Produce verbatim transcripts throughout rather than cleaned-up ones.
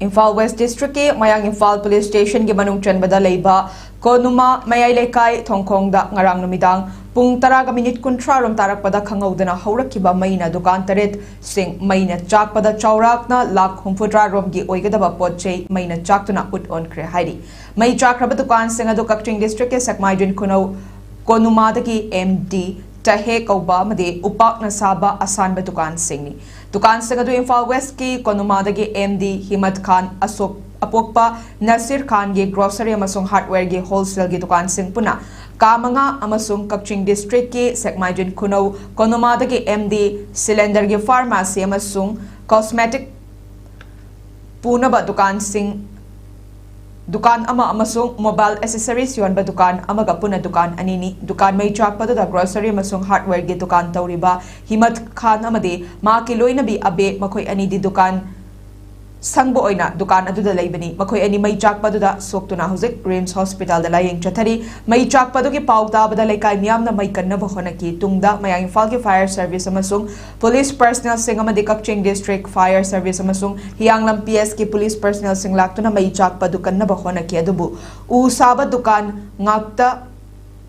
Imphal west ꯗꯤꯁꯇ꯭ꯔꯤꯛꯀꯤ ꯃꯌꯥꯡ Imphal police ꯁ꯭ꯇꯦꯁꯟꯒꯤ ꯃꯅꯨꯡ ꯆꯟꯕꯗ ꯂꯩꯕ ꯀꯣꯅꯨꯃꯥ ꯃꯌꯥꯏ ꯂꯩꯀꯥꯏ ꯊꯣꯡꯈꯣꯡꯗ ꯉꯔꯥꯡ ꯅꯨꯃꯤꯗꯥꯡ ꯄꯨꯡ ꯇꯔꯥꯒ ꯃꯤꯅꯤꯠ ꯀꯨꯟꯊ꯭ꯔꯥ ꯔꯣꯝ ꯇꯥꯔꯛꯄꯗ ꯈꯪꯍꯧꯗꯅ ꯍꯧꯔꯛꯈꯤꯕ ꯃꯩꯅ ꯗꯨꯀꯥꯟ ꯇꯔꯦꯠ ꯁꯤꯡ ꯃꯩꯅ ꯆꯥꯛꯄꯗ ꯆꯥꯎꯔꯥꯛꯅ ꯂꯥꯈ ꯍꯨꯝꯐꯨꯇꯔꯥ ꯔꯣꯝꯒꯤ ꯑꯣꯏꯒꯗꯕ ꯄꯣꯠ ꯆꯩ ꯃꯩꯅ ꯆꯥꯛꯇꯨꯅ ꯎꯠ ꯑꯣꯟꯈ꯭ꯔꯦ ꯍꯥꯏꯔꯤ꯫ ꯃꯩ ꯆꯥꯛꯈ꯭ꯔꯕ ꯗꯨꯀꯥꯟꯁꯤꯡ ꯑꯗꯨ ꯀꯛꯆꯤꯡ ꯗꯤꯁꯇ꯭ꯔꯤꯛꯀꯤ ꯁꯦꯛꯃꯥꯏꯗ꯭ꯔꯤꯟ ꯈꯨꯅꯧ ꯀꯣꯅꯨꯃꯥꯗꯒꯤ ꯑꯦꯝ ꯗꯤ ꯇꯍꯦ ꯀꯧꯕ ꯑꯃꯗꯤ ꯎꯄꯥꯛꯅ ꯁꯥꯕ ꯑꯁꯥꯟꯕ ꯗꯨꯀꯥꯟꯁꯤꯡꯅꯤ꯫ ꯗꯨꯀꯥꯟꯁꯤꯡ ꯑꯗꯨ ꯏꯝꯐꯥꯜ ꯋꯦꯁꯀꯤ ꯀꯣꯅꯨꯃꯥꯗꯒꯤ ꯑꯦꯝ ꯗꯤ ꯍꯤꯃꯠ ꯈꯥꯟ, ꯑꯁꯣꯛ ꯑꯄꯣꯛꯄ ꯅꯁꯤꯔ ꯈꯥꯟꯒꯤ ꯒ꯭ꯔꯣꯁꯔꯤ ꯑꯃꯁꯨꯡ ꯍꯥꯔꯗꯋꯦꯌꯔꯒꯤ ꯍꯣꯜꯁꯦꯜꯒꯤ ꯗꯨꯀꯥꯟꯁꯤꯡ ꯄꯨꯟꯅ ꯀꯥ ꯃꯉꯥ ꯑꯃꯁꯨꯡ ꯀꯛꯆꯤꯡ ꯗꯤꯁꯇ꯭ꯔꯤꯛꯀꯤ ꯁꯦꯛꯃꯥꯏꯗ꯭ꯔꯤꯟ ꯈꯨꯅꯧ ꯀꯣꯅꯨꯃꯥꯗꯒꯤ ꯑꯦꯝ ꯗꯤ ꯁꯤꯂꯤꯟꯗꯔꯒꯤ ꯐꯥꯔꯃꯥꯁꯤ ꯑꯃꯁꯨꯡ ꯀꯣꯁꯃꯦꯇꯤꯛ ꯄꯨꯅꯕ ꯗꯨꯀꯥꯟꯁꯤꯡ, ꯗꯨꯀꯥꯟ ꯑꯃ ꯑꯃꯁꯨꯡ ꯃꯣꯕꯥꯏꯜ ꯑꯦꯁꯦꯁꯔꯤꯁ ꯌꯣꯟꯕ ꯗꯨꯀꯥꯟ ꯑꯃꯒ ꯄꯨꯟꯅ ꯗꯨꯀꯥꯟ ꯑꯅꯤꯅꯤ꯫ ꯗꯨꯀꯥꯟ ꯃꯩ ꯆꯥꯛꯄꯗꯨꯗ ꯒ꯭ꯔꯣꯁꯔꯤ ꯑꯃꯁꯨꯡ ꯍꯥꯔꯗꯋꯦꯌꯔꯒꯤ ꯗꯨꯀꯥꯟ ꯇꯧꯔꯤꯕ ꯍꯤꯃꯠ ꯈꯥꯟ ꯑꯃꯗꯤ ꯃꯍꯥꯛꯀꯤ ꯂꯣꯏꯅꯕꯤ ꯑꯕꯦ, ꯃꯈꯣꯏ ꯑꯅꯤꯗꯤ ꯗꯨꯀꯥꯟ ꯁꯪꯕ ꯑꯣꯏꯅ ꯗꯨꯀꯥꯟ ꯑꯗꯨꯗ ꯂꯩꯕꯅꯤ꯫ ꯃꯈꯣꯏ ꯑꯅꯤ ꯃꯩ ꯆꯥꯛꯄꯗꯨꯗ ꯁꯣꯛꯇꯨꯅ ꯍꯧꯖꯤꯛ ꯔꯤꯝꯁ ꯍꯣꯁꯄꯤꯇꯥꯜꯗ ꯂꯥꯌꯦꯡ ꯆꯠꯊꯔꯤ꯫ ꯃꯩ ꯆꯥꯛꯄꯗꯨꯒꯤ ꯄꯥꯎ ꯇꯥꯕꯗ ꯂꯩꯀꯥꯏ ꯃꯤꯌꯥꯝꯅ ꯃꯩ ꯀꯟꯅꯕ ꯍꯣꯠꯅꯈꯤ꯫ ꯇꯨꯡꯗ ꯃꯌꯥꯡ ꯏꯝꯐꯥꯜꯒꯤ ꯐꯥꯌꯔ ꯁꯔꯚꯤꯁ ꯑꯃꯁꯨꯡ ꯄꯨꯂꯤꯁ ꯄꯔꯁꯅꯦꯜꯁꯤꯡ ꯑꯃꯗꯤ ꯀꯛꯆꯤꯡ ꯗꯤꯁꯇ꯭ꯔꯤꯛ ꯐꯥꯌꯔ ꯁꯔꯚꯤꯁ ꯑꯃꯁꯨꯡ ꯍꯤꯌꯥꯡꯂꯝ ꯄꯤ ꯑꯦꯁꯀꯤ ꯄꯨꯂꯤꯁ ꯄꯔꯁꯅꯦꯜꯁꯤꯡ ꯂꯥꯛꯇꯨꯅ ꯃꯩ ꯆꯥꯛꯄꯗꯨ ꯀꯟꯅꯕ ꯍꯣꯠꯅꯈꯤ꯫ ꯑꯗꯨꯕꯨ ꯎ ꯁꯥꯕ ꯗꯨꯀꯥꯟ ꯉꯥꯛꯇ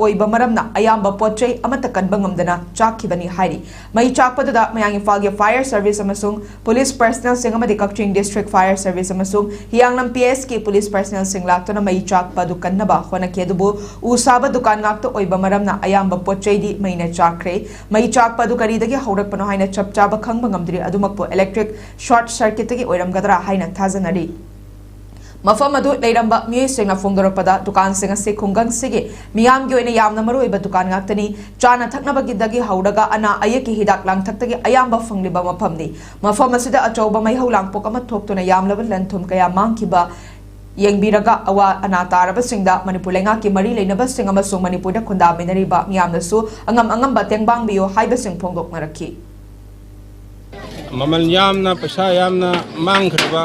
ꯑꯣꯏꯕ ꯃꯔꯝꯅ ꯑꯌꯥꯝꯕ ꯄꯣꯠ ꯆꯩ ꯑꯃꯠꯇ ꯀꯟꯕ ꯉꯝꯗꯅ ꯆꯥꯛꯈꯤꯕꯅꯤ ꯍꯥꯏꯔꯤ꯫ ꯃꯩ ꯆꯥꯛꯄꯗꯨꯗ ꯃꯌꯥꯡ ꯏꯝꯐꯥꯜꯒꯤ ꯐꯥꯌꯔ ꯁꯔꯚꯤꯁ ꯑꯃꯁꯨꯡ ꯄꯨꯂꯤꯁ ꯄꯔꯁꯅꯦꯜꯁꯤꯡ ꯑꯃꯗꯤ ꯀꯛꯆꯤꯡ ꯗꯤꯁꯇ꯭ꯔꯤꯛ ꯐꯥꯌꯔ ꯁꯔꯚꯤꯁ ꯑꯃꯁꯨꯡ ꯍꯤꯌꯥꯡꯂꯝ ꯄꯤ ꯑꯦꯁꯀꯤ ꯄꯨꯂꯤꯁ ꯄꯔꯁꯅꯦꯜꯁꯤꯡ ꯂꯥꯛꯇꯨꯅ ꯃꯩ ꯆꯥꯛꯄ ꯑꯗꯨ ꯀꯟꯅꯕ ꯍꯣꯠꯅꯈꯤ꯫ ꯑꯗꯨꯕꯨ ꯎ ꯁꯥꯕ ꯗꯨꯀꯥꯟ ꯉꯥꯛꯇ ꯑꯣꯏꯕ ꯃꯔꯝꯅ ꯑꯌꯥꯝꯕ ꯄꯣꯠ ꯆꯩꯗꯤ ꯃꯩꯅ ꯆꯥꯛꯈ꯭ꯔꯦ꯫ ꯃꯩ ꯆꯥꯛꯄ ꯑꯗꯨ ꯀꯔꯤꯗꯒꯤ ꯍꯧꯔꯛꯄꯅꯣ ꯍꯥꯏꯅ ꯆꯞ ꯆꯥꯕ ꯈꯪꯕ ꯉꯝꯗ꯭ꯔꯤ꯫ ꯑꯗꯨꯃꯛꯄꯨ ꯏꯂꯦꯛꯇ꯭ꯔꯤꯛ ꯁꯣꯔꯠ ꯁꯔꯀꯤꯠꯇꯒꯤ ꯑꯣꯏꯔꯝꯒꯗ꯭ꯔꯥ ꯍꯥꯏꯅ ꯊꯥꯖꯅꯔꯤ꯫ ꯃꯐꯝ ꯑꯗꯨ ꯂꯩꯔꯝꯕ ꯃꯤꯑꯣꯏꯁꯤꯡꯅ ꯐꯣꯡꯗꯣꯔꯛꯄꯗ, ꯗꯨꯀꯥꯟꯁꯤꯡ ꯑꯁꯤ ꯈꯨꯡꯒꯪꯁꯤꯒꯤ ꯃꯤꯌꯥꯝꯒꯤ ꯑꯣꯏꯅ ꯌꯥꯝꯅ ꯃꯔꯨꯑꯣꯏꯕ ꯗꯨꯀꯥꯟ ꯉꯥꯛꯇꯅꯤ꯫ ꯆꯥꯅ ꯊꯛꯅꯕꯒꯤꯗꯒꯤ ꯍꯧꯔꯒ ꯑꯅꯥ ꯑꯌꯦꯛꯀꯤ ꯍꯤꯗꯥꯛ ꯂꯥꯡꯊꯛꯇꯒꯤ ꯑꯌꯥꯝꯕ ꯐꯪꯂꯤꯕ ꯃꯐꯝꯅꯤ꯫ ꯃꯐꯝ ꯑꯁꯤꯗ ꯑꯆꯧꯕ ꯃꯩꯍꯧ ꯂꯥꯡꯄꯣꯛ ꯑꯃ ꯊꯣꯛꯇꯨꯅ ꯌꯥꯝꯂꯕ ꯂꯟ ꯊꯨꯝ ꯀꯌꯥ ꯃꯥꯡꯈꯤꯕ ꯌꯦꯡꯕꯤꯔꯒ, ꯑꯋꯥ ꯑꯅꯥ ꯇꯥꯔꯕꯁꯤꯡꯗ ꯃꯅꯤꯄꯨꯔ ꯂꯩꯉꯥꯛꯀꯤ ꯃꯔꯤ ꯂꯩꯅꯕꯁꯤꯡ ꯑꯃꯁꯨꯡ ꯃꯅꯤꯄꯨꯔꯗ ꯈꯨꯟꯗꯥꯃꯤꯟꯅꯔꯤꯕ ꯃꯤꯌꯥꯝꯅꯁꯨ ꯑꯉꯝ ꯑꯉꯝꯕ ꯇꯦꯡꯕꯥꯡꯕꯤꯌꯨ ꯍꯥꯏꯕꯁꯤꯡ ꯐꯣꯡꯗꯣꯛꯅꯔꯛꯈꯤ꯫ ꯃꯃꯜ ꯌꯥꯝꯅ, ꯄꯩꯁꯥ ꯌꯥꯝꯅ ꯃꯥꯡꯈ꯭ꯔꯕ,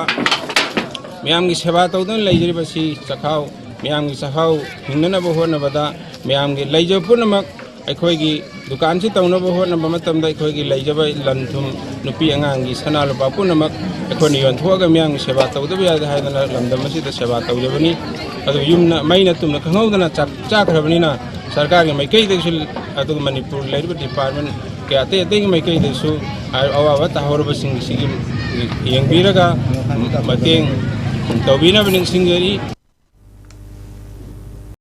ꯃꯌꯥꯝꯒꯤ ꯁꯦꯕꯥ ꯇꯧꯗꯨꯅ ꯂꯩꯖꯔꯤꯕ ꯁꯤ ꯆꯈꯥꯎ, ꯃꯌꯥꯝꯒꯤ ꯆꯈꯥꯎ ꯍꯤꯡꯅꯅꯕ ꯍꯣꯠꯅꯕꯗ ꯃꯌꯥꯝꯒꯤ ꯂꯩꯖꯕ ꯄꯨꯝꯅꯃꯛ ꯑꯩꯈꯣꯏꯒꯤ ꯗꯨꯀꯥꯟꯁꯤ ꯇꯧꯅꯕ ꯍꯣꯠꯅꯕ ꯃꯇꯝꯗ ꯑꯩꯈꯣꯏꯒꯤ ꯂꯩꯖꯕ ꯂꯟ ꯊꯨꯝ, ꯅꯨꯄꯤ ꯑꯉꯥꯡꯒꯤ ꯁꯅꯥ ꯂꯨꯄꯥ ꯄꯨꯝꯅꯃꯛ ꯑꯩꯈꯣꯏꯅ ꯌꯣꯟꯊꯣꯛꯑꯒ ꯃꯤꯌꯥꯝꯒꯤ ꯁꯦꯕꯥ ꯇꯧꯗꯕ ꯌꯥꯗꯦ ꯍꯥꯏꯗꯅ ꯂꯝꯗꯝ ꯑꯁꯤꯗ ꯁꯦꯕꯥ ꯇꯧꯖꯕꯅꯤ꯫ ꯑꯗꯨ ꯌꯨꯝꯅ ꯃꯩꯅ ꯇꯨꯝꯅ ꯈꯪꯍꯧꯗꯅ ꯆꯥꯛ ꯆꯥꯈ꯭ꯔꯕꯅꯤꯅ ꯁꯔꯀꯥꯔꯒꯤ ꯃꯥꯏꯀꯩꯗꯒꯤꯁꯨ, ꯑꯗꯨꯒ ꯃꯅꯤꯄꯨꯔ ꯂꯩꯔꯤꯕ ꯗꯤꯄꯥꯔꯠꯃꯦꯟ ꯀꯌꯥ ꯑꯇꯩ ꯑꯇꯩꯒꯤ ꯃꯥꯏꯀꯩꯗꯁꯨ ꯑꯋꯥꯕ ꯇꯥꯍꯧꯔꯕꯁꯤꯡꯁꯤꯒꯤ ꯌꯦꯡꯕꯤꯔꯒ ꯃꯇꯦꯡ ꯇꯧꯕꯤꯅꯕ ꯅꯤꯡꯁꯤꯡꯖꯔꯤ꯫